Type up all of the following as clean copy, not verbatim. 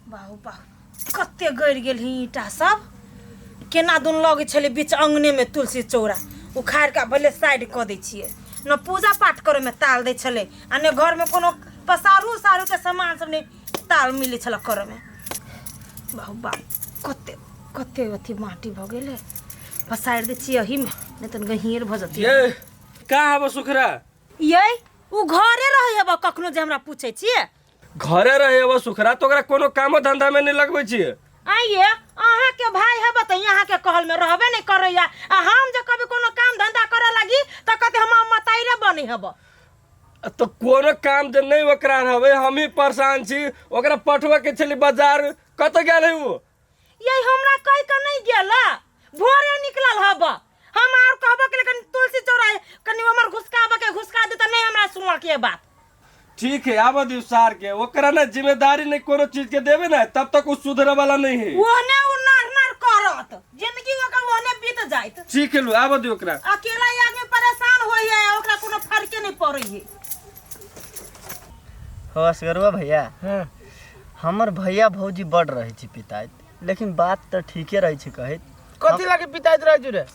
बाहु बाहु कते गड़ि गेल ही ईंटा सब। केना दुन लगै छलै बीच अङ्गनेमे तुलसी चौरा, उखाड़ि कऽ भले साइड कऽ दै छियै ने। पूजा पाठ करैमे ताल दै छलै आ ने घरमे कोनो पसारू उसारूके सामान सब नहि ताल मिलै छलै करैमे। बाहु बाप, कते कते अथी माटी भऽ गेलै। पसारि दै छियै एहीमे, नहि तऽ गहींर भऽ जेतै। ये कहाँ हबो सुखरा? यै, ओ घरे रहै हेबऽ कखनो जे हमरा पूछै छियै? घरे रहे वो सुखरा, तो ओकरा कोनो कामो धंधा में नहीं लगबै छियै। आइए अहाँके भाई हेबऽ तऽ अहाँके कहलमे रहबे नहि करैया, आ हम जे कभी कोनो काम धंधा करऽ लागी तऽ कहते हम मताइरे बनै हेबऽ। तो कोनो काम जे नहीं ओकरा रहबे, हम ही परेशान छी। ओकरा पठबऽ के छली बाजार, कतऽ गेल है वो? ये हमरा कहि के नहीं गेल, भोरे निकलल हब। हम आर कहबो के कनी तुलसी चौरा कनी हमर घुसकाबऽ के घुसका दे, तऽ नहीं हमरा सुनलक ये बात। ठीक है, आब दी सार के। ओकरा ना जिम्मेदारी नहीं कोनो चीज के देवे ना, तब तक वो सुधरे वाला नहीं है। ओहने उ नार नार करत, जिंदगी ओकर ओहने बीत जाइत। ठीक है, लो आब दी ओकरा। अकेला ही आदमी परेशान होई है, ओकरा कोनो फर्के नहीं पड़ै है। हो असगरुआ भैया। हाँ। हमर भैया भौजी बड़ रहै छै पिताइत, लेकिन बात तऽ ठीके रहै छै कहैत। कथी लागे पिताइत रहै छै रे?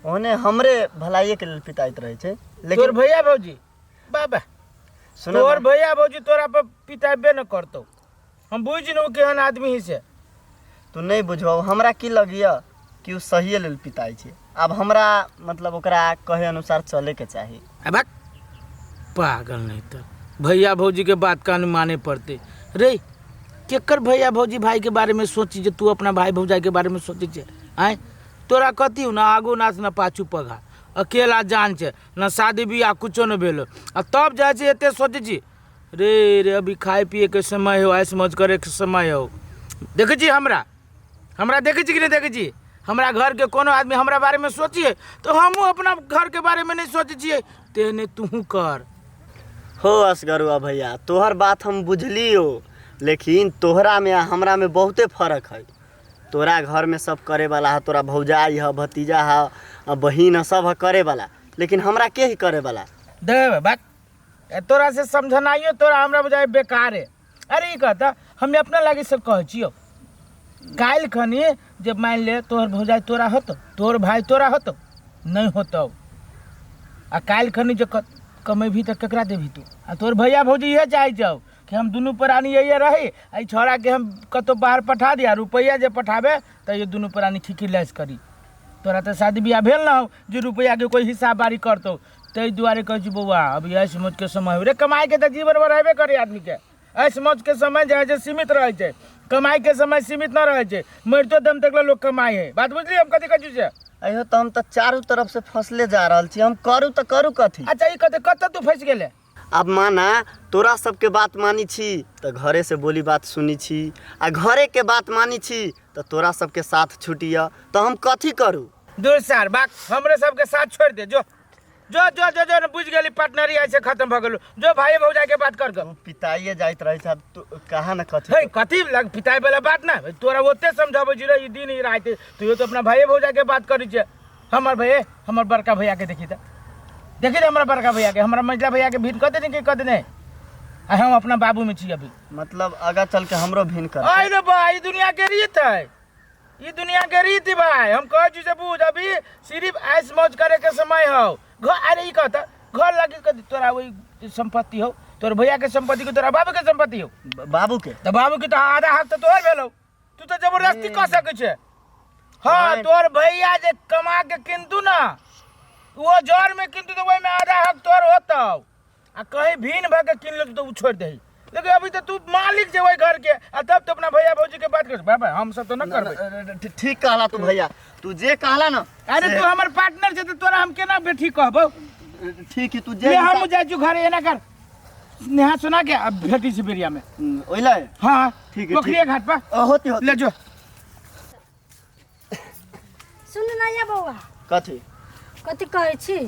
ओने हमरे भलाइए के लेल पिताइत रहै छै। तोर लेकिन भैया भौजी बाबा सुनो तोर ना, भैया भौजी तोरा पर पिताबे न करतौ, हम बुझ न केहन आदमी ही से। तू नहि बुझबौ। हमरा की लगैया कि ओ सहिए लेल पिताइ छै। आब हमरा मतलब ओकरा कहे अनुसार चले के चाही। अब पागल नहीं तो भैया भौजी के बात कान माने पड़ते रे। केकर भैया भौजी भाई के बारे में सोची जे तू अपना भाई भौजाई के बारे में सोची छे? आय तोरा कथी ना आगू नाच ना पाछू पघा, अकेला जान छे ना, शादी बियाह कुछो न भेलो आ तब जाइ छै एते सोचै छी रे। रे अभी खाए पिए के समय हो, ऐश मौज करे के समय हो। देखै छी हमरा, हमरा देखै छी कि नहि देखै छी? हमरा घरके कोनो आदमी हमरा बारेमे सोचिए तऽ हमहूँ अपना घरके बारेमे नहि सोचै छियै, तेहने तूहूँ कर। हो असगरुआ भैया, तोहर बात हम बुझलियो, लेकिन तोहरा में आ हमरा में बहुते फर्क है। तोरा घर में सब करे वाला है, तोरा भौजाई है, भतीजा है, आ बहिन है, सब है करे वाला, लेकिन हमरा के ही करे वाला? दे बात ए, तोरा से समझनाइयो तोरा हमरा बुझाइ बेकार है। अरे ई कहता हम अपना लागी सब कहै छियौ, काल्हि खनी जे मान ले तोहर भौजाई तोरा होतो, तोहर भाई तोरा होतो, नहीं होतो, आ काल्हि खनी जे कमेबही तऽ केकरा देबही तू? आ तोहर भैया भौजी इहे चाहै छौ कि हम दुनू प्राणी यही रही आ ई छौड़ा के हम कतौ बाहर पठा दिया, रुपैआ जे पठाबे तऽ ये दुनू प्राणी खिखी लैस करी। तोरा तऽ शादी बियाह भेल न हौ जे रुपैआ के कोई हिसाब बारी करतौ। ताहि दुआरे कहै छी बौआ, अभी ऐश मौज के समय हो रे। कमाई के तऽ जीवन भर रहबे करे आदमी के। ऐश मौज के समय जे है से सीमित रहै छै, कमाई के समय सीमित न रहै छै। मरितो दम तक लोग कमाई है। बात बुझली हम कथी कहै छी से? अयो तऽ हम तऽ चारू तरफ से फंसले जा रहल छी, हम करू तऽ करू कथी? अच्छा ई कथी, कतऽ तू फंसि गेले? आब माना तोरा सबके बात मानी छी तऽ घरे से बोली बात सुनी छी, आ घरे के बात मानी छी तऽ तोरा सबके साथ छुटिया, तऽ हम कथी करू? दूर सार बाक, हमरे सबके साथ छोड़ दे। जो जो जो जो जो बुझ गेली, पार्टनरी ऐसे खत्म भ गेलो। जो भाई भौजाई के बात कर तू पिताइए जाइत रहै छ, तू कहाँ न कथी। हे कथी लग पिताई वाला बात ना, तोरा ओते समझाबै छी रे ई दिन ई राति, तू तो अपना भाई भौजाई के बात करै छे। हमर भैया, हमर बड़का भैया के देखी त, देखी त हमरा बड़का भैया के, हमरा मझला भैया के भीन कह देने के कह देने, आ हम अपना बाबू में छी अभी। मतलब आगा चल के हमरो भीन कर। आई रे बा, ई दुनिया के रीत है, ई दुनिया के रीत है भाई। हम कहै छी से बुझ, अभी सिर्फ ऐश मौज करे के समय हो। घर अरे ई कहता घर लागी कथी तोरा वही संपत्ति हो, तोर भैया के संपत्ति के तोरा बाबू के संपत्ति हो? बाबू के तो बाबू के तो आधा हक तो तोहर भेलो, तू तो जबरदस्ती कह सकै छे। हाँ, तोहर भैया जे कमा के किनतू ना, वो जर में किनतू तो वही में आधा हक तोहर होतौ, आ कहीं भीन भऽ के किन लेतौ तो उ छोड़ दही। लेकिन अभी तो तू मालिक जे वही घर के, आ तब तो अपना भैया भौजी के बात कर। बाबा हम सब तो न करबै। ठीक कहला तू भैया, तू जे कहला ना। अरे तू हमर पार्टनर छे तो तोरा हम केना बेठी कहबौ? ठीक है, तू जे ले हम जाइ छी घरे, एना कर नेहा सुना के अब भेटी छी बेरिया में। ओइला। हाँ ठीक है, पोखरिया घाट पर। होती होती। ले जो। सुन ना ये बौआ। कथी? कथी कहै छी,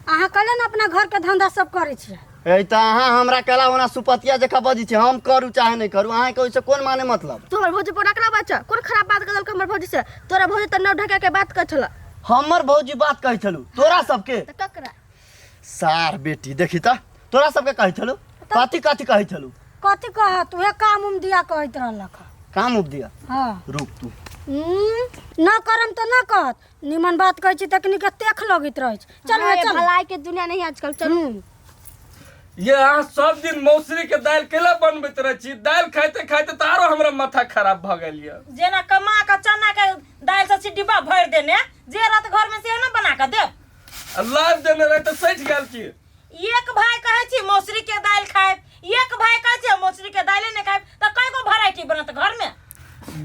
अहाँ कहले ने अपना घर के धंधा सब करै छी। ए तऽ अहाँ हमरा केला ओना सुपतिया जकाँ बजै छी। हम करू चाहे नहि करू, अहाँके ओहिसँ कोन माने मतलब? तू हमर भौजी पर रखला बच्चा कोन खराब बात कर देलक हमर भौजी से? तोरा भौजी तऽ नौ ढका के बात कहै छल। हमर भौजी बात कहै छलू तोरा सबके? तऽ ककरा? सार बेटी, देखी तऽ तोरा सबके कहै छलू? कथी कथी कहै छलू? कथी कहत, उहे काम उम दिया कहैत रहलक। काम उप दिया। हाँ। रुक तू। न करम तऽ न कहत, निमन बात कहै छी तखनी के तेख लगैत रहै छै। चल हाँ, ये चल। भलाई के दुनिया नहीं आजकल, चलू। ये अहाँ सब दिन मौसरी के दालि केला बनबैत रहै छी? दालि खाइते खाइते तऽ आरो हमरा माथा खराब भऽ गेल यऽ। जेना कमा के चना के दालि सब छी डिब्बा भरि देने जे रहत घर में से ने बना के देब। आ लाभ देने रहे तऽ सठि गेल की? एक भाई कहै छी मौसरी के दालि खायब, एक भाई कहै छी मौसरी के दालि नहि खायब, तऽ कय गो वेराइटी बनत घर में?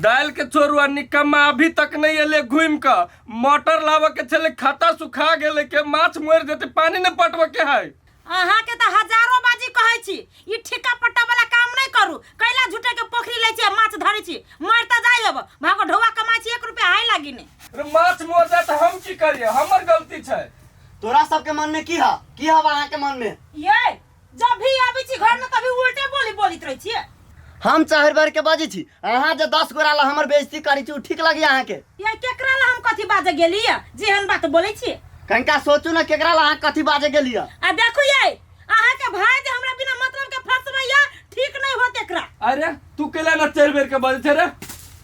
दालि के छोड़ू, आ निकम्मा अभी तक नहीं एले घूमि कऽ। मोटर लाबऽ के छलै, खाता सुखा गेलै के माछ मरि जेतै, पानी नहि पटबऽ के है। अहाँके तऽ हजारो बाजी कहै छी ई ठिका पट्टा वाला काम नहि करू, कैला झूठे के पोखरी लै छी आ माछ धरै छी, मरि तऽ जाइ हब, भागो ढौआ कमाइ छी, एक रुपया हाय लागी नहि। अरे माछ मर जाए तऽ हम की करियै, हमर गलती छै। तोरा सबके मन में की है, की हवा अहाँ के मन में? ये जब भी आबै छी घर में तभी उल्टे बोली बोलित रहै छियै। हम चारि बार के बाजै छी, अहाँ जे 10 गोरा ला हमर बेइज्जती करै छी, ओ ठीक लगी अहाँ के? ये केकरा ला हम कथी बाजे गेली ये जेहन बात बोलै छी? कनिका सोचू ने केकरा ला अहाँ कथी बाजे गेली ये। आ देखू ये अहाँ के भाई जे हमरा बिना मतलब के फंसबैया, ठीक नहीं होत एकरा। अरे तू केला ना 4 बेर के बाजै छै रे?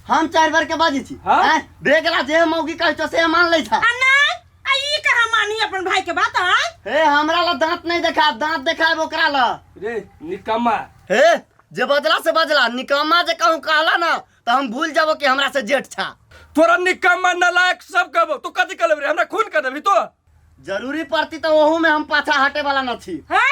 हम 4 बेर के बाजै छी? हाँ? आँय, बेगला जे मौगी कहै छौ से मान लै छा। आ नहीं, आ ई कहाँ मानी अपन भाई के बात? आय हे हमरा ला दांत नहीं देखा, दांत देखाब ओकरा ला। रे निकम्मा। हे जे बजला से बजला, निकम्मा जे कहूँ कहला ना तो हम भूल जाबो कि हमरा से जेठ छा। तोरा निकम्मा नालायक सब कहबो, तू कथी कहलेबी रे? हमरा खून कर देबी तो? जरूरी पड़ती तो ओहू में हम पाछा हटे वाला न छी। है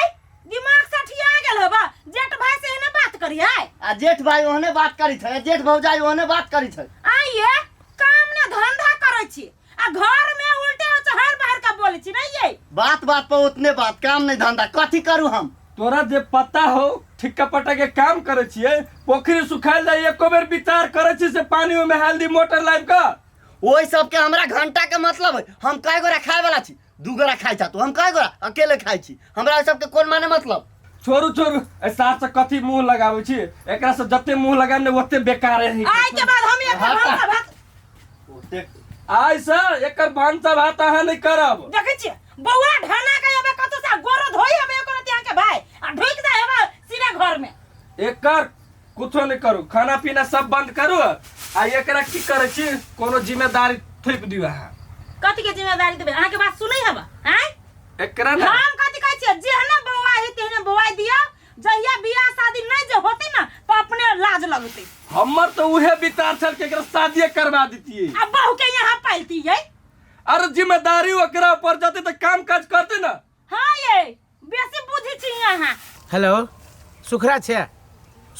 दिमाग सठिया गेल हबा, जेठ भाई से एहने बात करी है? आ जेठ भाई ओहने बात करी छै, जेठ भौजाई ओहने बात करी छै। आइए काम ने धंधा करै छी आ घर में उल्टे हो हर बाहर का बोलै छी नहीं ये? बात बात पर उतने बात, काम नहीं धंधा कथी करू हम? तोरा जे पता हो ठिक्का पट्टा के काम करे छियै, पोखरी सुखायल जाय, एको बेर विचार करे छी से पानी में हेल्दी मोटर लाइब के? ओहि सबके हमरा घंटा के मतलब है, हम कय गोरा खाए वाला छी? 2 गोरा खाइ छा तू, हम कय गोरा अकेले खाइ छी, हमरा ओहि सबके कोन माने मतलब? छोड़ू छोड़ू, ए सास से कथी मुंह लगाबै छी, एकरा से जते मुंह लगाएब ने ओते बेकार है। आइ के बाद हम एकर भानसा भात ओते आइ से एकर भानसा भात अहाँ नहीं करब। देखै छियै बौआ ढाना के एबे कतौ से गोरो धोई हेबे ओकर अहाँ के भाई आ ढुकि जाय हेबे सीधा घर में। एकर कुछो नहीं करू, खाना पीना सब बंद करू आ एकरा की करै छी कोनो जिम्मेदारी थोपि दियौ अहाँ। कथी के जिम्मेदारी देबै? अहाँ के बात सुनै हेबे आँय? एकरा ना हम कथी कहै छियै, जेहने बौआ है तेहने बौआ दियौ, जहिया बियाह शादी नहीं जे होतै ना तो अपने लाज लगतै। हमर तो उहे विचार छल कि एकरा शादीए करवा दितियै। आ बहू के यहाँ पालतियै। अरे जिम्मेदारी ओकरा पर जते तऽ काम काज करते ना। हाँ ये बेसी बुद्धि छी यहाँ। हेलो सुखरा छे,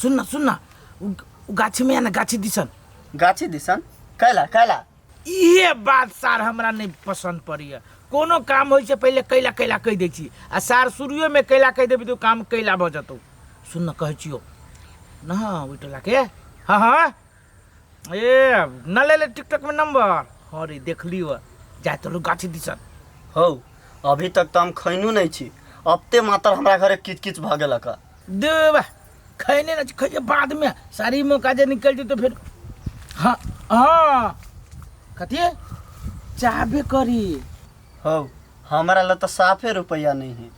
सुन ना सुन ना, उ गाछी में या ना गाछी दिसन। गाछी दिसन? कैला कैला? इहे बात सार हमरा नहीं पसंद पड़ैया। कोनो काम होइ छै पहिले कैला कैला कहि दै छी, आ सार शुरुए में कैला कहि देबी तऽ काम कैला भऽ जेतौ। सुन न कहै छियौ न ओहि टोला के, हाँ हाँ ए न ले ले टिकटॉक में नंबर। हाँ रे देखलियो जाय तो लोग गाछी दिसन। हौ अभी तक तऽ हम खैनू नहीं छी, अब ते मात्र हमरा घरे किच किच भऽ गेलक। देबा खैने न खैये बाद में सारी मौका जे निकल जेतौ फिर। हाँ हाँ कथी चाहबे करी। हौ हमरा ला तऽ साफे रुपया नहीं है,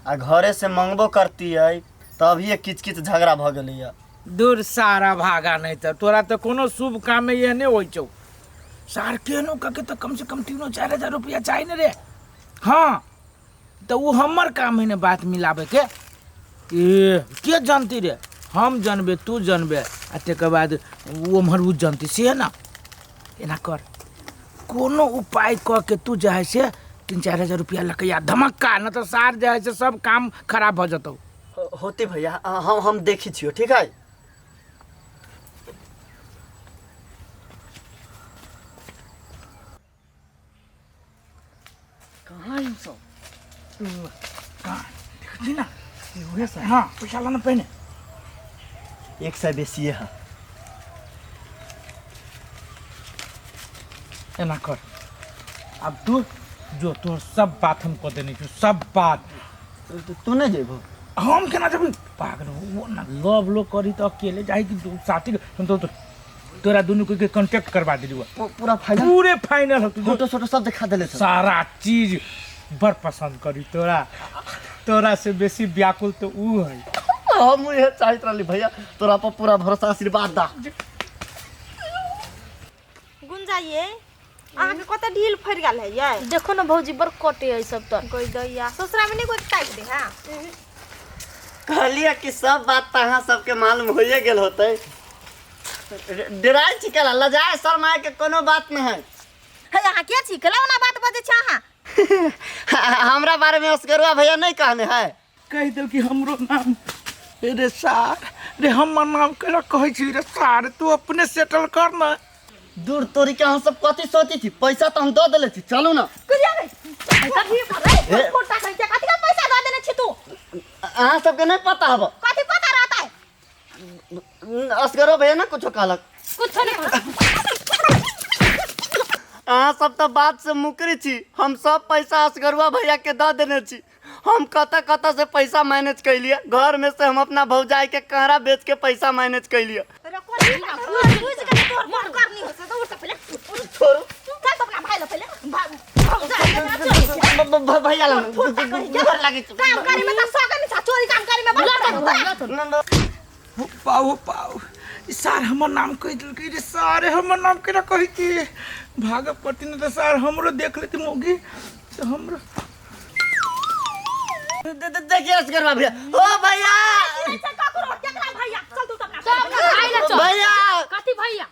आ घरे से मंगबो करती है तभी किच किच झगड़ा भऽ गेलैया। दूर सारा भागा नहीं तऽ तोरा तऽ कोनो शुभ काम में एहने होइ छौ। सार केहनो कके तऽ कम से कम 3-4 हजार रुपया चाही ने रे। हाँ तऽ ओ हमर काम है ने बात मिलाबे के। ए के जानती रे, हम जानबे तू जानबे आ तकर बाद ओ उम्हर ओ जानती से है ना। एना कर कोनो उपाय कऽ के तू जे है से 3-4 हजार रुपया लऽ के आ धमक्का, न तऽ सार जे है से सब काम खराब भऽ जेतौ। होते भैया, हम देखी छियो ठीक है। कहाँ है सब? कहाँ? देखी ना? उहे से। हाँ, पैसा लाना पहिने। 100 बेसिए है। एना कर, अब तू जो तोर सब बात हम कऽ देने छियौ, सब बात। तू नहीं जेबहो? हम केना जेबै पागल? वो ना लव लो करी तो अकेले जाई कि साथी हम तो तोरा दुनू के कांटेक्ट करवा देलियो। पूरा फाइनल? पूरे फाइनल हो। तू फोटो सोटो सब दिखा देले छौ। सारा चीज बड़ पसंद करी तोरा, तोरा से बेसी व्याकुल तो ऊ है। हम इहे चाहत रहली भैया, तोरा पर पूरा भरोसा, आशीर्वाद दा। ये अहाँके कते ढील फड़ि गेल है ये। देखो ना भौजी बड़ कटे है सब तऽ। कोई दैया ससुरा में नहीं कोई ताकि दे। हाँ कहलिए कि सब बात तऽ अहाँ सबके मालूम होइए गेल होतै। डराइ छी केला, लजाए शरमाए के कोनो बात नहीं है। हे अहाँ के छी केला ओना बात बजै छी अहाँ? हमरा बारे में असगरुआ भैया नहीं कहने है। कहि देल कि हमरो नाम रे सार रे, हमर नाम केना कहै छी रे सार, तू अपने सेटल कर ना। दूर तोरी के अहाँ सब कथी सोचै छी? पैसा तऽ हम दऽ देले छी, चलू ना। कथी का पैसा दऽ देने छी तू? अहाँ सबके नहीं पता हब। कथी पता रहता है? असगरो भैया ना कुछो कहलक। कुछो नहीं। अहाँ सब तऽ बात से मुकरी छी। हम सब पैसा असगरुआ भैया के दऽ देने छी। हम कतऽ कतऽ से पैसा मैनेज कैलिए, घर में से हम अपना भौजाई के कहरा बेच के पैसा मैनेज कैलिए। छोड़ू भैया लग काम करे में त सगे में चोरी काम करे में बड़। हो पाओ हो पाओ, ई सार हमर नाम कहि देलकै रे सार, हमर नाम केना कहै छी? भागब पड़ती ने तऽ सार हमरो देख लेती मौगी तऽ हमरो। देखिए असगरुआ भैया, ओ भैया भैया चल तू अपना भैया। कथी भैया?